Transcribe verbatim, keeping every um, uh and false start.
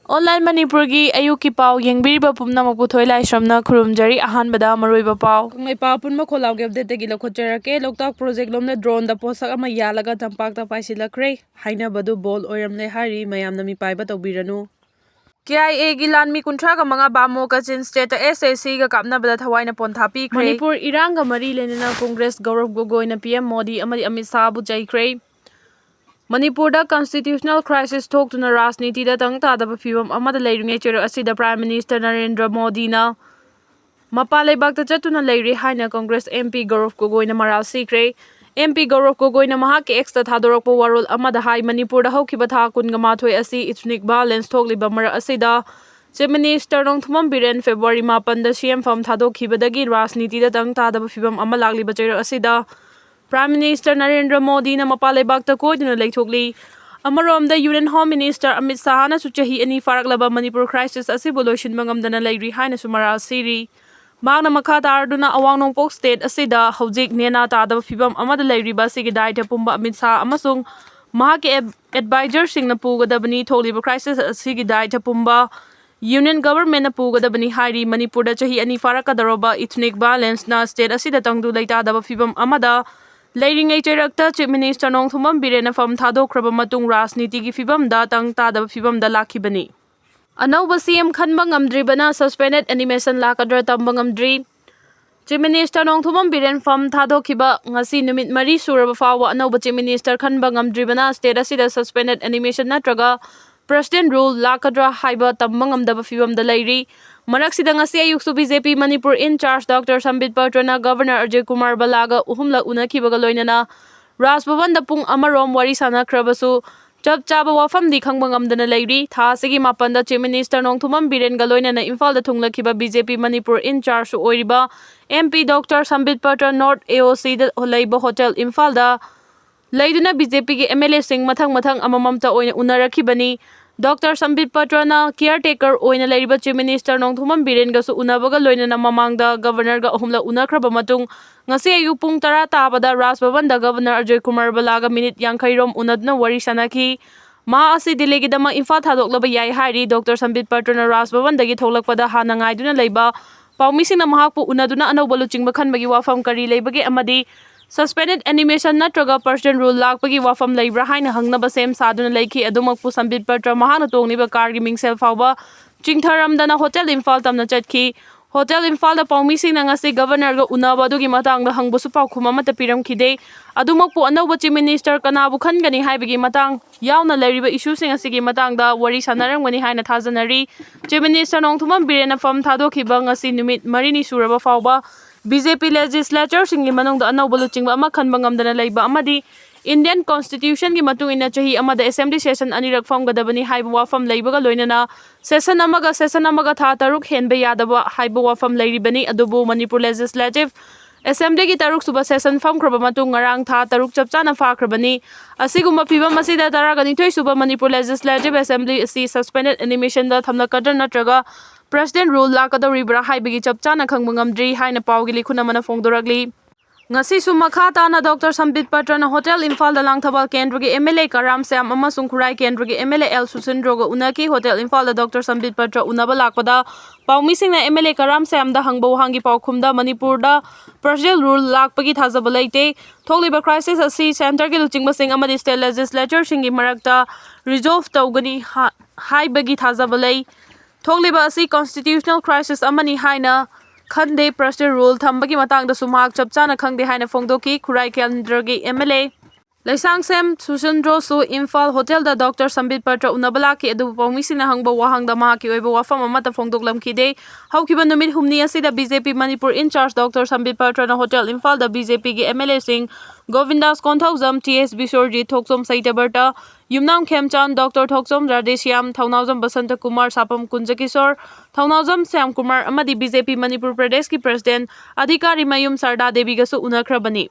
Online ꯃꯅꯤꯄꯨꯔꯒꯤ ꯑꯌꯨꯛꯀꯤ ꯄꯥꯎ ꯌꯦꯡꯕꯤꯔꯤꯕ ꯄꯨꯝꯅꯃꯛꯄꯨ ꯊꯣꯏ ꯂꯥꯏꯁ꯭ꯔꯝꯅ ꯈꯨꯔꯨꯝꯖꯔꯤ꯫ ꯑꯍꯥꯟꯕꯗ ꯃꯔꯨꯑꯣꯏꯕ ꯄꯥꯎ꯫ ꯀꯪꯂꯩꯄꯥꯛ ꯑꯄꯨꯟꯕ ꯈꯣꯜꯂꯥꯎꯒꯤ updateꯇꯒꯤ ꯂꯧꯈꯠꯆꯔꯛꯀꯦ꯫ ꯂꯣꯛꯇꯥꯛ ꯄ꯭ꯔꯣꯖꯦꯛ ꯂꯣꯝꯗ droneꯗ ꯄꯣꯠꯁꯛ ꯑꯃ ꯌꯥꯜꯂꯒ ꯇꯝꯄꯥꯛꯇ ꯄꯥꯏꯁꯤꯜꯂꯛꯈ꯭ꯔꯦ꯫ ꯍꯥꯏꯅꯕꯗꯨ ꯕꯣꯜ ꯑꯣꯏꯔꯝꯂꯦ ꯍꯥꯏꯔꯤ꯫ ꯃꯌꯥꯝꯅ ꯃꯤꯄꯥꯏꯕ ꯇꯧꯕꯤꯔꯅꯨ꯫ KIAꯒꯤ ꯂꯥꯟꯃꯤ ꯀꯨꯟꯊ꯭ꯔꯥꯒ ꯃꯉꯥ ꯕꯥꯃꯣ ꯀꯆꯤꯟ stateꯇ SACꯒ ꯀꯥꯞꯅꯕꯗ ꯊꯋꯥꯏꯅ ꯄꯣꯟꯊꯥ ꯄꯤꯈ꯭ꯔꯦ꯫ ꯃꯅꯤꯄꯨꯔ ꯏꯔꯥꯡꯒ ꯃꯔꯤ ꯂꯩꯅꯅ ꯀꯣꯡꯒ꯭ꯔꯦꯁ ꯒꯧꯔꯕ ꯒꯣꯒꯣꯏꯅ PM ꯃꯣꯗꯤ ꯑꯃꯗꯤ ꯑꯃꯤꯠ ꯁꯥꯍꯕꯨ ꯆꯩꯈ꯭ꯔꯦ꯫ ꯃꯅꯤꯄꯨꯔꯗ constitutional crisis ꯊꯣꯛꯇꯨꯅ ꯔꯥꯖꯅꯤꯇꯤꯗ ꯇꯪ ꯇꯥꯗꯕ ꯐꯤꯕꯝ ꯑꯃꯗ ꯂꯩꯔꯤꯉꯩ ꯆꯩꯔꯛ ꯑꯁꯤꯗ Prime Minister ꯅꯔꯦꯟꯗ꯭ꯔ ꯃꯣꯗꯤꯅ ꯃꯄꯥꯟ ꯂꯩꯕꯥꯛꯇ ꯆꯠꯇꯨꯅ ꯂꯩꯔꯤ ꯍꯥꯏꯅ ꯀꯣꯡꯒ꯭ꯔꯦꯁ MP ꯒꯧꯔꯕ ꯒꯣꯒꯣꯏꯅ ꯃꯔꯥꯜ ꯁꯤꯈ꯭ꯔꯦ꯫ MP ꯒꯧꯔꯕ ꯒꯣꯒꯣꯏꯅ ꯃꯍꯥꯛꯀꯤ Xꯇ ꯊꯥꯗꯣꯔꯛꯄ ꯋꯥꯔꯣꯜ ꯑꯃꯗ ꯍꯥꯏ, ꯃꯅꯤꯄꯨꯔꯗ ꯍꯧꯈꯤꯕ ꯊꯥ ꯀꯨꯟꯒ ꯃꯥꯊꯣꯏ ꯑꯁꯤ ethnic violence ꯊꯣꯛꯂꯤꯕ ꯃꯔꯛ ꯑꯁꯤꯗ Chief Minister Nongthombam Biren February ꯃꯥꯄꯟꯗ CM ꯐꯝ ꯊꯥꯗꯣꯛꯈꯤꯕꯗꯒꯤ ꯔꯥꯖꯅꯤꯇꯤꯗ ꯇꯪ ꯇꯥꯗꯕ ꯐꯤꯕꯝ ꯑꯃ ꯂꯥꯛꯂꯤꯕ ꯆꯩꯔꯛ ꯑꯁꯤꯗ Prime Minister ꯅꯔꯦꯟꯗ꯭ꯔ ꯃꯣꯗꯤꯅ ꯃꯄꯥꯟ ꯂꯩꯕꯥꯛꯇ ꯀꯣꯏꯗꯨꯅ ꯂꯩꯊꯣꯛꯂꯤ꯫ ꯑꯃꯔꯣꯝꯗ Union Home Minister ꯑꯃꯤꯠ ꯁꯥꯍꯅꯁꯨ ꯆꯍꯤ ꯑꯅꯤ ꯐꯥꯔꯛꯂꯕ ꯃꯅꯤꯄꯨꯔ crisis ꯑꯁꯤꯕꯨ ꯂꯣꯏꯁꯤꯟꯕ ꯉꯝꯗꯅ ꯂꯩꯔꯤ ꯍꯥꯏꯅꯁꯨ ꯃꯔꯥꯜ ꯁꯤꯔꯤ꯫ ꯃꯍꯥꯛꯅ ꯃꯈꯥ ꯇꯥꯔꯗꯨꯅ ꯑꯋꯥꯡ ꯅꯣꯡꯄꯣꯛ state ꯑꯁꯤꯗ ꯍꯧꯖꯤꯛ ꯅꯦꯅꯥ ꯇꯥꯗꯕ ꯐꯤꯕꯝ ꯑꯃꯗ ꯂꯩꯔꯤꯕ ꯑꯁꯤꯒꯤ ꯗꯥꯏꯇ ꯄꯨꯝꯕ ꯑꯃꯤꯠ ꯁꯥꯍ ꯑꯃꯁꯨꯡ ꯃꯍꯥꯛꯀꯤ ad-, advisorꯁꯤꯡꯅ ꯄꯨꯒꯗꯕꯅꯤ꯫ ꯊꯣꯛꯂꯤꯕ crisis ꯑꯁꯤꯒꯤ ꯗꯥꯏꯇ ꯄꯨꯝꯕ Union Governmentꯅ ꯄꯨꯒꯗꯕꯅꯤ ꯍꯥꯏꯔꯤ꯫ ꯃꯅꯤꯄꯨꯔꯗ ꯆꯍꯤ ꯑꯅꯤ ꯐꯥꯔꯛꯀꯗꯧꯔꯕ ethnic violenceꯅ state ꯑꯁꯤꯗ ꯇꯪꯗꯨ ꯂꯩꯇꯥꯗꯕ ꯐꯤꯕꯝ ꯑꯃꯗ ꯂꯩꯔꯤꯉꯩ ꯆꯩꯔꯛꯇ Chief Minister ꯅꯣꯡꯊꯣꯝꯕꯝ ꯕꯤꯔꯦꯟꯅ ꯐꯝ ꯊꯥꯗꯣꯛꯈ꯭ꯔꯕ ꯃꯇꯨꯡ ꯔꯥꯖꯅꯤꯇꯤꯒꯤ ꯐꯤꯕꯝꯗ ꯇꯪ ꯇꯥꯗꯕ ꯐꯤꯕꯝꯗ ꯂꯥꯛꯈꯤꯕꯅꯤ꯫ ꯑꯅꯧꯕ CM ꯈꯟꯕ ꯉꯝꯗ꯭ꯔꯤꯕꯅ suspended animation ꯂꯥꯛꯀꯗ꯭ꯔꯥ ꯇꯝꯕ ꯉꯝꯗ꯭ꯔꯤ꯫ Chief Minister ꯅꯣꯡꯊꯣꯝꯕꯝ ꯕꯤꯔꯦꯟ ꯐꯝ ꯊꯥꯗꯣꯛꯈꯤꯕ ꯉꯁꯤ ꯅꯨꯃꯤꯠ ꯃꯔꯤ ꯁꯨꯔꯕ ꯐꯥꯎꯕ ꯑꯅꯧꯕ Chief Minister ꯈꯟꯕ ꯉꯝꯗ꯭ꯔꯤꯕꯅ state ꯑꯁꯤꯗ suspended animation ꯅꯠꯇ꯭ꯔꯒ President Rule ꯂꯥꯛꯀꯗ꯭ꯔꯥ ꯍꯥꯏꯕ ꯇꯝꯕ ꯉꯝꯗꯕ ꯐꯤꯕꯝꯗ ꯂꯩꯔꯤ꯫ ꯃꯔꯛꯁꯤꯗ ꯉꯁꯤ ꯑꯌꯨꯛꯁꯨ BJP Manipur in charge Doctor ꯁꯝꯕꯤꯠ ꯄꯇ꯭ꯔꯅ Governor Ajay Kumar ꯕꯂꯥꯒ ꯑꯍꯨꯝꯂꯛ ꯎꯅꯈꯤꯕꯒ ꯂꯣꯏꯅꯅ ꯔꯥꯖ ꯚꯕꯟꯗ ꯄꯨꯡ ꯑꯃꯔꯣꯝ ꯋꯥꯔꯤ ꯁꯥꯟꯅꯈ꯭ꯔꯕꯁꯨ ꯆꯞ ꯆꯥꯕ ꯋꯥꯐꯝꯗꯤ ꯈꯪꯕ ꯉꯝꯗꯅ ꯂꯩꯔꯤ꯫ ꯊꯥ ꯑꯁꯤꯒꯤ ꯃꯥꯄꯟꯗ Chief Minister ꯅꯣꯡꯊꯣꯝꯕꯝ ꯕꯤꯔꯦꯟꯒ ꯂꯣꯏꯅꯅ ꯏꯝꯐꯥꯜꯗ ꯊꯨꯡꯂꯈꯤꯕ BJP ꯃꯅꯤꯄꯨꯔ in chargeꯁꯨ ꯑꯣꯏꯔꯤꯕ MP Doctor ꯁꯝꯕꯤꯠ ꯄꯇ꯭ꯔ North AOCꯗ ꯂꯩꯕ hotel ꯏꯝꯐꯥꯜꯗ ꯂꯩꯗꯨꯅ BJPꯒꯤ MLAꯁꯤꯡ ꯃꯊꯪ ꯃꯊꯪ ꯑꯃꯃꯝꯇ ꯑꯣꯏꯅ ꯎꯅꯔꯛꯈꯤꯕꯅꯤ꯫ Doctor ꯁꯝꯕꯤꯠ ꯄꯇ꯭ꯔꯅ caretaker ꯑꯣꯏꯅ ꯂꯩꯔꯤꯕ Chief Minister ꯅꯣꯡꯊꯣꯝꯕꯝ ꯕꯤꯔꯦꯟꯒꯁꯨ ꯎꯅꯕꯒ ꯂꯣꯏꯅꯅ ꯃꯃꯥꯡꯗ Governorꯒ ꯑꯍꯨꯝꯂꯛ ꯎꯅꯈ꯭ꯔꯕ ꯃꯇꯨꯡ ꯉꯁꯤ ꯑꯌꯨꯛ ꯄꯨꯡ ꯇꯔꯥ ꯇꯥꯕꯗ ꯔꯥꯖ ꯚꯕꯟꯗ Governor ꯑꯖꯌ ꯀꯨꯃꯥꯔ ꯕꯂꯥꯒ minute ꯌꯥꯡꯈꯩ ꯔꯣꯝ ꯎꯅꯗꯨꯅ ꯋꯥꯔꯤ ꯁꯥꯟꯅꯈꯤ꯫ ꯃꯍꯥꯛ ꯑꯁꯤ ꯗꯤꯜꯂꯤꯒꯤꯗꯃꯛ ꯏꯝꯐꯥꯜ ꯊꯥꯗꯣꯛꯂꯕ ꯌꯥꯏ ꯍꯥꯏꯔꯤ꯫ ꯗꯣꯛꯇꯔ ꯁꯝꯕꯤꯠ ꯄꯇ꯭ꯔꯅ ꯔꯥꯖ ꯚꯕꯟꯗꯒꯤ ꯊꯣꯛꯂꯛꯄꯗ ꯍꯥꯟꯅ ꯉꯥꯏꯗꯨꯅ ꯂꯩꯕ ꯄꯥꯎꯃꯤꯁꯤꯡꯅ ꯃꯍꯥꯛꯄꯨ ꯎꯅꯗꯨꯅ ꯑꯅꯧꯕ ꯂꯨꯆꯤꯡꯕ ꯈꯟꯕꯒꯤ ꯋꯥꯐꯝ ꯀꯔꯤ ꯂꯩꯕꯒꯦ ꯑꯃꯗꯤ suspended animation ꯅꯠꯇ꯭ꯔꯒ personal rule ꯂꯥꯛꯄꯒꯤ ꯋꯥꯐꯝ ꯂꯩꯕ꯭ꯔꯥ ꯍꯥꯏꯅ ꯍꯪꯅꯕ ꯁꯦꯝ ꯁꯥꯗꯨꯅ ꯂꯩꯈꯤ꯫ ꯑꯗꯨꯃꯛꯄꯨ ꯁꯝꯕꯤꯠ ꯄꯇ꯭ꯔ ꯃꯍꯥꯛꯅ ꯇꯣꯡꯂꯤꯕ ꯀꯥꯔꯒꯤ ꯃꯤꯡꯁꯦꯜ ꯐꯥꯎꯕ ꯆꯤꯡꯊꯔꯝꯗꯅ ꯍꯣꯇꯦꯜ ꯏꯝꯐꯥꯜ ꯇꯝꯅ ꯆꯠꯈꯤ꯫ ꯍꯣꯇꯦꯜ ꯏꯝꯐꯥꯜꯗ ꯄꯥꯎꯃꯤꯁꯤꯡꯅ ꯉꯁꯤ ꯒꯕꯔꯅꯔꯒ ꯎꯅꯕ ꯑꯗꯨꯒꯤ ꯃꯇꯥꯡꯗ ꯍꯪꯕꯁꯨ ꯄꯥꯎꯈꯨꯝ ꯑꯃꯠꯇ ꯄꯤꯔꯝꯈꯤꯗꯦ꯫ ꯑꯗꯨꯃꯛꯄꯨ ꯑꯅꯧꯕ Chief Minister ꯀꯅꯥꯕꯨ ꯈꯟꯒꯅꯤ ꯍꯥꯏꯕꯒꯤ ꯃꯇꯥꯡ ꯌꯥꯎꯅ ꯂꯩꯔꯤꯕ ꯏꯁꯨꯁꯤꯡ ꯑꯁꯤꯒꯤ ꯃꯇꯥꯡꯗ ꯋꯥꯔꯤ ꯁꯥꯟꯅꯔꯝꯒꯅꯤ ꯍꯥꯏꯅ ꯊꯥꯖꯅꯔꯤ꯫ Chief Minister ꯅꯣꯡꯊꯣꯝꯕꯝ ꯕꯤꯔꯦꯟꯅ ꯐꯝ ꯊꯥꯗꯣꯛꯈꯤꯕ ꯉꯁꯤ ꯅꯨꯃꯤꯠ ꯃꯔꯤꯅꯤ ꯁꯨꯔꯕ ꯐꯥꯎꯕ BJP legislatorꯁꯤꯡꯒꯤ ꯃꯅꯨꯡꯗ ꯑꯅꯧꯕ ꯂꯨꯆꯤꯡꯕ ꯑꯃ ꯈꯟꯕ ꯉꯝꯗꯅ ꯂꯩꯕ ꯑꯃꯗꯤ Indian Constitutionꯒꯤ ꯃꯇꯨꯡ ꯏꯟꯅ ꯆꯍꯤ ꯑꯃꯗ Assembly session ꯑꯅꯤꯔꯛ ꯐꯝꯒꯗꯕꯅꯤ ꯍꯥꯏꯕ ꯋꯥꯐꯝ ꯂꯩꯕꯒ ꯂꯣꯏꯅꯅ session ꯑꯃꯒ session ꯑꯃꯒ ꯊꯥ ꯇꯔꯨꯛ ꯍꯦꯟꯕ ꯌꯥꯗꯕ ꯍꯥꯏꯕ ꯋꯥꯐꯝ ꯂꯩꯔꯤꯕꯅꯤ꯫ ꯑꯗꯨꯕꯨ ꯃꯅꯤꯄꯨꯔ Legislative Assemblyꯒꯤ ꯇꯔꯨꯛ ꯁꯨꯕ session ꯐꯝꯈ꯭ꯔꯕ ꯃꯇꯨꯡ ꯉꯔꯥꯡ ꯊꯥ ꯇꯔꯨꯛ ꯆꯞ ꯆꯥꯅ ꯐꯥꯈ꯭ꯔꯕꯅꯤ꯫ ꯑꯁꯤꯒꯨꯝꯕ ꯐꯤꯕꯝ ꯑꯁꯤꯗ ꯇꯔꯥꯒ ꯅꯤꯊꯣꯏ ꯁꯨꯕ ꯃꯅꯤꯄꯨꯔ Legislative Assembly ꯑꯁꯤ suspended animationꯗ ꯊꯝꯂꯛꯀꯗ꯭ꯔꯥ ꯅꯠꯇ꯭ꯔꯒ personal rule ꯂꯥꯛꯀꯗꯧꯔꯤꯕ꯭ꯔꯥ ꯍꯥꯏꯕꯒꯤ ꯆꯞ ꯆꯥꯅ ꯈꯪꯕ ꯉꯝꯗ꯭ꯔꯤ ꯍꯥꯏꯅ ꯄꯥꯎꯒꯤ ꯂꯤꯈꯨꯟ ꯑꯃꯅ ꯐꯣꯡꯗꯣꯔꯛꯂꯤ꯫ ꯉꯁꯤꯁꯨ ꯃꯈꯥ ꯇꯥꯅ ꯗꯣꯛꯇꯔ ꯁꯝꯕꯤꯠ ꯄꯇ꯭ꯔꯅ ꯍꯣꯇꯦꯜ ꯏꯝꯐꯥꯜꯗ ꯂꯥꯡꯊꯕꯥꯜ ꯀꯦꯟꯗ꯭ꯔꯒꯤ MLA ꯀꯔꯥꯝ ꯁ꯭ꯌꯥꯝ ꯑꯃꯁꯨꯡ ꯈꯨꯔꯥꯏ ꯀꯦꯟꯗ꯭ꯔꯒꯤ MLA ꯑꯦꯜ ꯁꯨꯁꯤꯟꯗ꯭ꯔꯣꯒ ꯎꯅꯈꯤ꯫ ꯍꯣꯇꯦꯜ ꯏꯝꯐꯥꯜꯗ ꯗꯣꯛꯇꯔ ꯁꯝꯕꯤꯠ ꯄꯇ꯭ꯔ ꯎꯅꯕ ꯂꯥꯛꯄꯗ ꯄꯥꯎꯃꯤꯁꯤꯡꯅ MLA ꯀꯔꯥꯝ ꯁ꯭ꯌꯥꯝꯗ ꯍꯪꯕ ꯋꯥꯍꯪꯒꯤ ꯄꯥꯎꯈꯨꯝꯗ ꯃꯅꯤꯄꯨꯔꯗ personal rule ꯂꯥꯛꯄꯒꯤ ꯊꯥꯖꯕ ꯂꯩꯇꯦ꯫ ꯊꯣꯛꯂꯤꯕ crisis ꯑꯁꯤ centreꯒꯤ ꯂꯨꯆꯤꯡꯕꯁꯤꯡ ꯑꯃꯗꯤ state legislatureꯁꯤꯡꯒꯤ ꯃꯔꯛꯇ resolve ꯇꯧꯒꯅꯤ ꯍꯥ-, ꯍꯥꯏꯕꯒꯤ ꯊꯥꯖꯕ ꯂꯩ꯫ ꯊꯣꯛꯂꯤꯕ ꯑꯁꯤ constitutional crisis ꯑꯃꯅꯤ ꯍꯥꯏꯅ ꯈꯟꯗꯦ꯫ Personal rule ꯊꯝꯕꯒꯤ ꯃꯇꯥꯡꯗꯁꯨ ꯃꯍꯥꯛ ꯆꯞ ꯆꯥꯅ ꯈꯪꯗꯦ ꯍꯥꯏꯅ ꯐꯣꯡꯗꯣꯛꯈꯤ꯫ ꯈꯨꯔꯥꯏ ꯀꯦꯟꯗ꯭ꯔꯒꯤ MLA ꯂꯩꯁꯥꯡꯁꯦꯝ ꯁꯨꯁꯤꯟꯗ꯭ꯔꯣꯁꯨ ꯏꯝꯐꯥꯜ ꯍꯣꯇꯦꯜꯗ ꯗꯣꯛꯇꯔ ꯁꯝꯕꯤꯠ ꯄꯇ꯭ꯔ ꯎꯅꯕ ꯂꯥꯛꯈꯤ, ꯑꯗꯨꯕꯨ ꯄꯥꯎꯃꯤꯁꯤꯡꯅ ꯍꯪꯕ ꯋꯥꯍꯪꯗ ꯃꯍꯥꯛꯀꯤ ꯑꯣꯏꯕ ꯋꯥꯐꯝ ꯑꯃꯠꯇ ꯐꯣꯡꯗꯣꯛꯂꯝꯈꯤꯗꯦ꯫ ꯍꯧꯈꯤꯕ ꯅꯨꯃꯤꯠ ꯍꯨꯝꯅꯤ ꯑꯁꯤꯗ BJP Manipur in charge doctor Sambit ꯄꯇ꯭ꯔꯅ ꯍꯣꯇꯦꯜ ꯏꯝꯐꯥꯜꯗ BJPꯒꯤ MLAꯁꯤꯡ Govindas Konthoujam, T S Biswajit, Thokchom Satyabrata, Yumnam Khemchand, doctor Thokchom Radheshyam, Thounaojam Basanta Kumar, Sapam Kunjakishor, Thounaojam Shyam Kumar ꯑꯃꯗꯤ BJP ꯃꯅꯤꯄꯨꯔ ꯄ꯭ꯔꯗꯦꯁꯀꯤ president ꯑꯙꯤꯀꯥꯔꯤ ꯃꯌꯨꯝ ꯁꯔꯗꯥ ꯗꯦꯕꯤꯒꯁꯨ ꯎꯅꯈ꯭ꯔꯕꯅꯤ꯫